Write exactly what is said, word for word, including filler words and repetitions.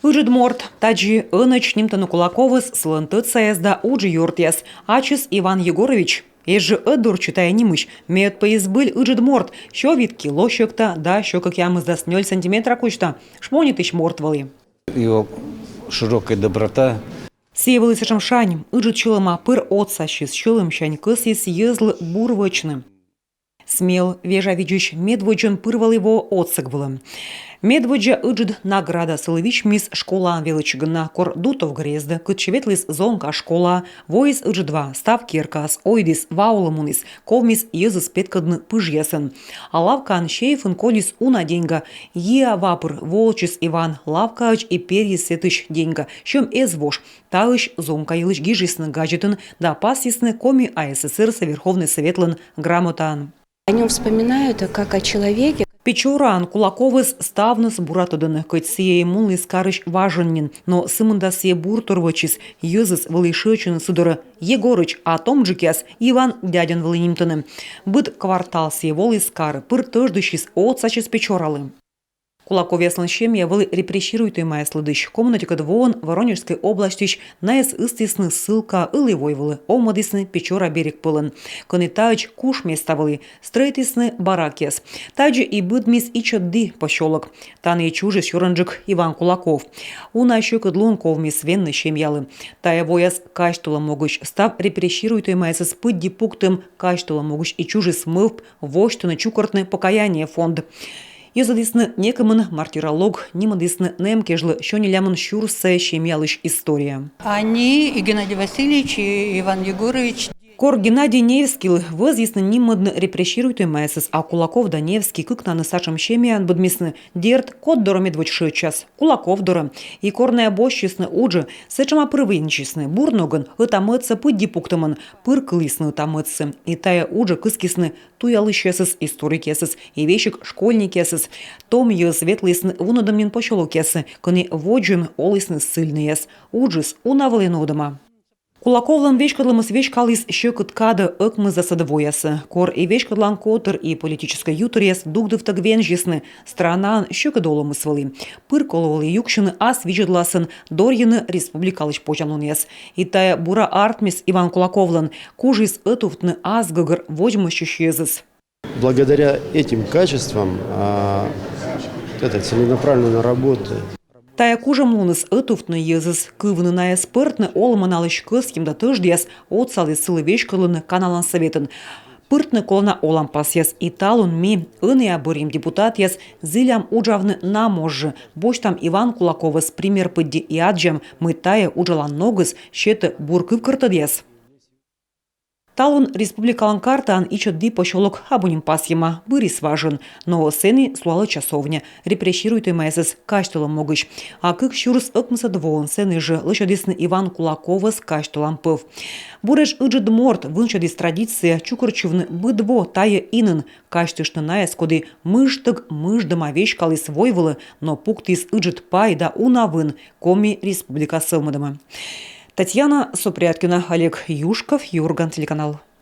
Ыджыд морт. Тадзи ӧнӧдз нимтӧны Кулаковӧс сылӧн тӧдсаяс да уджъёртъяс. Ачыс Иван Егорович. Эз жӧ ӧтдортчы тайӧ нимысь. Ме ӧд пӧ и збыль ыджыд морт. Сё вит кило сьӧкта да сё кӧкъямысдас нёль сантиметра кузьта. Шмонитысь морт вӧлі. Его широкая доброта. Сійӧ вӧлі сэтшӧм шань, ыджыд сьӧлӧма, пыр отсасис, сьӧлӧмсянь кӧсйис йӧзлы бур вӧчны. Смел, вежавидзысь, медводдзӧн пыр вӧлі воӧ отсӧг вылӧ. Медводдза ыджыд награда сылы вичмис школаын велӧдчигӧн на, кор Дутов грездӧ, кытчӧ ветліс Зонка школаӧ, воис ыджыд ва, став керкаас, ойдіс, ва улӧ муніс, ковмис йӧзӧс петкӧдны пыжъясӧн. А лавкаын сейфын колис уна деньга. Йиа ва пыр воӧдчис Иван лавкаӧдз и перйис сэтысь деньга, сьӧм эз вош. Таысь Зонка йылысь гижисны газетын да пасйисны Коми АССР-са Верховнӧй Сӧветлӧн грамотаӧн. О нём вспоминают как о человеке. Печораын Кулаковӧс ставныс бура тӧдӧны, кӧть сійӧ и мунліс карысь важӧн нин, но сымында сійӧ буртор вӧчис, йӧзыс вӧлі шыӧдчӧны сы дорӧ Егорыч, а томджыкъяс Иван дядяӧн вӧлі нимтӧны. Быд квартал сійӧ воліс карӧ, пыр тӧждысис, отсасис Печоралы. Кулаковъяслӧн семья вӧлі репрессируйтӧмаяс лыдысь. Комын ӧтикӧд воын Воронежскӧй областьысь найӧс ыстісны ссылкаӧ Ылі войвылӧ, овмӧдісны Печора берег пӧлӧн, кӧні таӧдз куш места вӧлі, стрӧитісны баракъяс. Тадзи и быдмис Ичӧтди посёлок. Тані и чужис сёрӧнджык Иван Кулаков. Уна сьӧкыд лун ковмис венны семьялы. Тайӧ вояс казьтылӧм могысь, став репрессируйтӧмаясӧс пыдди пуктӧм казьтылӧм могысь и чужис мӧвп восьтыны, чукӧртны покаяние фонд. Йӧзӧдісны некымын мартиролог, нимӧдісны нэм кежлӧ сё нелямын сюрс сайӧ семьялысь история. Они, и Геннадий Васильевич, и Иван Егорович. Кор Геннадий Невскийлы вӧзйисны нимӧдны репрессируйтӧмаясӧс, а Кулаков да Невский кыкнанныс сэтшӧм семьяын быдмисны, дерт, код дорӧ медводз шыӧдчас? Кулаков дорӧ. И кор найӧ босьтчисны уджӧ, сэтшӧма пыр вензисны, бур ногӧн, ӧта-мӧдсӧ пыдди пуктӧмӧн, пыр кылісны ӧта-мӧдсӧ. И тайӧ уджӧ кыскисны туялысьясӧс, историкъясӧс и весиг школьникъясӧс. Том йӧз ветлісны вунӧдӧм нин посёлокъясӧ, кӧні водзын олісны ссыльнӧйяс. Уджыс уна вӧлі нуӧдӧма. Кулаковлӧн веськӧдлӧмыс веськаліс сьӧкыд кадӧ, ӧкмысдасӧд воясӧ, кор и веськӧдлан котыр, и политическӧй ютыръяс дугдывтӧг вензисны. Странаын сьӧкыд олӧмыс вӧлі. Пыр колӧ вӧлі юксьыны ас видзӧдласӧн, дорйыны республикалысь позянлунъяс. И тайӧ бура артмис Иван Кулаковлӧн. Кужис ӧтувтны ас гӧгӧр водзмӧстчысь йӧзӧс. Благодаря этим качествам, а, вот этой целенаправленной работы. Тайӧ кужӧмлуныс ӧтувтны йӧзӧс, кывны найӧс, пӧртны олӧмӧ налысь кӧсйӧм да тӧждъяс отсаліс сылы веськӧдлыны Каналан Сӧветын. Пыртны колана оланпасъяс. И талун ми, ӧнія бӧрйӧм депутатъяс, зілям уджавны на моз жӧ, босьтам Иван Кулаковӧс пример пыдди и аддзам, мый тайӧ уджалан ногыс сетӧ бур кывкӧртӧдъяс. Талун республикалӧн картаын Ичӧтди посёлок абу нин пасйӧма, бырис важӧн, но сэні сулалӧ часовня репрессируйтӧмаясӧс казьтылӧм могысь. А кык сюрс ӧкмысӧд воын сэні жӧ лӧсьӧдісны Иван Кулаковӧс казьтылан пӧв. Буретш ыджыд морт вынсьӧдіс традиция чукӧртчывны быд во тайӧ инын, казьтыштны найӧс, коді мыжтӧг мыждӧма веськаліс войвылӧ, но пуктіс ыджыд пай да уна вын Коми Республика сӧвмӧдӧмӧ. Татьяна Супряткина, Олег Юшков, «Юрган» телеканал.